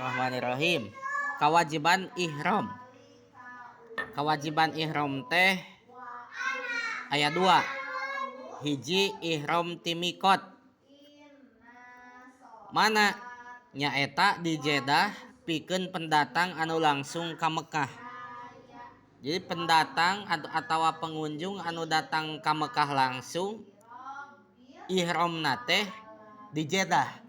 Bismillahirrahmanirrahim. Kewajiban ihram. Kewajiban ihram teh aya dua. Hiji, ihram ti miqat. Mana? Nyaeta di Jeddah, pikeun pendatang anu langsung ka Mekah. Jadi pendatang atau pengunjung anu datang ka Mekah langsung, ihramna teh di Jeddah.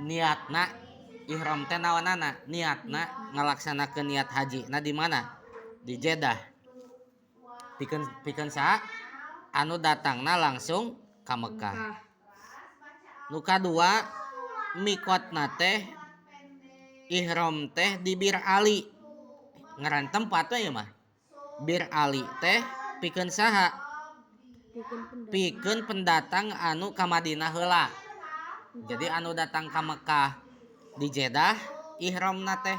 Niatna ihram teh naonana? Niatna ngalaksanakeun niat haji. Nah, di mana? Di Jeddah. Pikeun pikeun saha? Anu datangna langsung ka Mekah. Nu kadua, miqatna teh ihram teh di Bir Ali. Ngaran tempat we ieu mah. Bir Ali teh pikeun saha? Pikeun pendatang. Pikeun pendatang anu ka Madinah heula. Jadi anu datang ka Mekah di Jeddah ihramna teh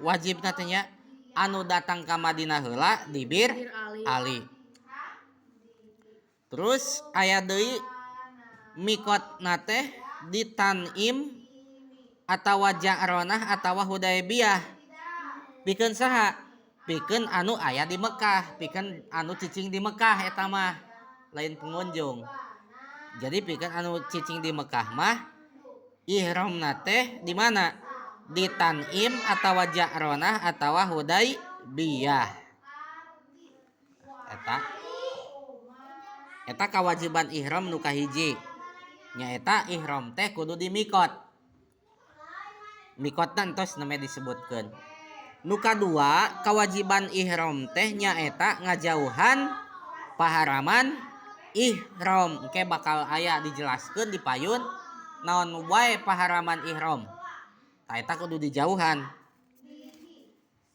wajibna teh nya, anu datang ka Madinah heula di Bir Bir Ali. Ali. Terus aya deui, miqatna teh di Tan'im atawa Ja'ronah atawa Hudaybiyah. Pikeun saha? Pikeun anu aya di Mekah, pikeun anu cicing di Mekah eta mah, lain pengunjung. Jadi pikeun anu cicing di Mekah mah ihramna teh di mana? Di Tan'im atawa Ja'ronah atawa Hudaybiyah. Eta eta kewajiban ihram nu kahiji. Nyaeta ihram teh kudu di miqat. Miqatna entos namanya disebutkeun. Nu kadua, kewajiban ihram teh nyaeta ngajauhan paharaman ihram. Engke bakal aya dijelaskeun di payun naon wae paharaman ihram. Tah, eta kudu dijauhan.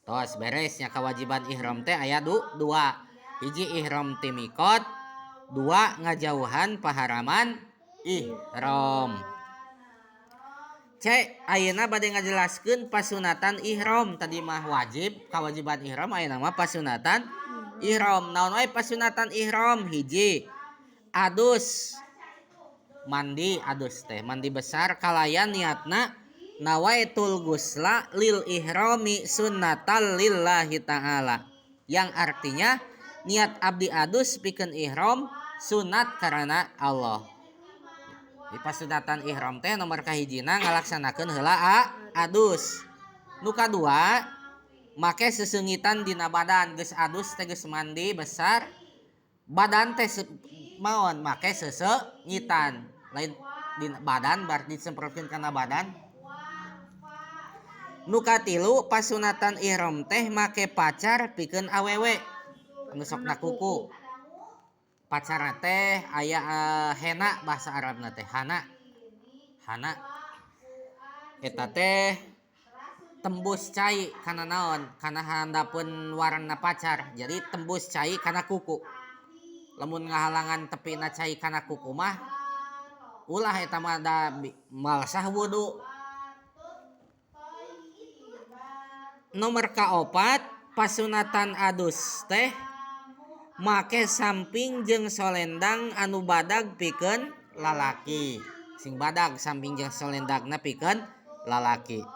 Tos beresnya, kewajiban ihram teh aya dua. Hiji, ihram ti miqat, dua, ngajauhan paharaman ihram. C, ayeuna bade ngajelaskeun pasunatan ihram. Tadi mah wajib, kewajiban ihram, ayeuna mah pasunatan ihram. Naon wae pasunatan ihram? Hiji, adus, mandi. Adus teh mandi besar kalayan niatna nawaitul gusla lil ihrami sunnatal lillahi ta'ala, yang artinya niat abdi adus pikeun ihram sunat karena Allah. Di pasunatan ihram teh nomor kahijina ngalaksanakeun heula adus. Nu kadua, make seseungitan dina badan. Geus adus teh, geus mandi besar, badan teh maon make seseungitan. Lain di badan berarti disemprotkeun kana badan. Nu katilu, pasunatan ihram teh make pacar pikeun awewe anu sok kuku. Pacar teh aya hena, bahasa Arabna teh hana. Hana eta teh tembus cai kana naon, kana handapeun warna pacar, jadi tembus cai kana kuku. Lamun ngahalangan tepina cai kana kuku mah ulah, eta mah da moal sah wudu. Nomor kaopat, pasunatan adus teh make samping jeung solendang anu badag pikeun lalaki. Sing badag samping jeung solendangna pikeun lalaki.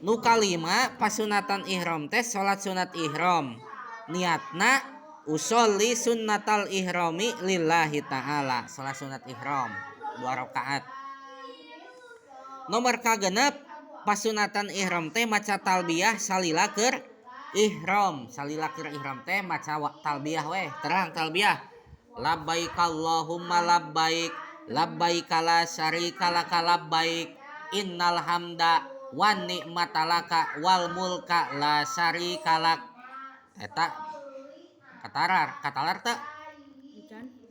Nu kalima, pasunatan ihram teh salat sunat ihram, niatna usolli sunnatal ihrami lillahi ta'ala, salat sunat ihram dua rakaat. Nomor kagenep, pasunatan ihram teh maca talbiyah salila keur ihram. Salila keur ihram teh maca talbiyah weh. Terang talbiyah: labbaik Allahumma labbaik, labbaik la syarika laka labbaik, innal hamda wan ni'mata laka wal mulka la syarika lak. Eta katalar, katalar teu?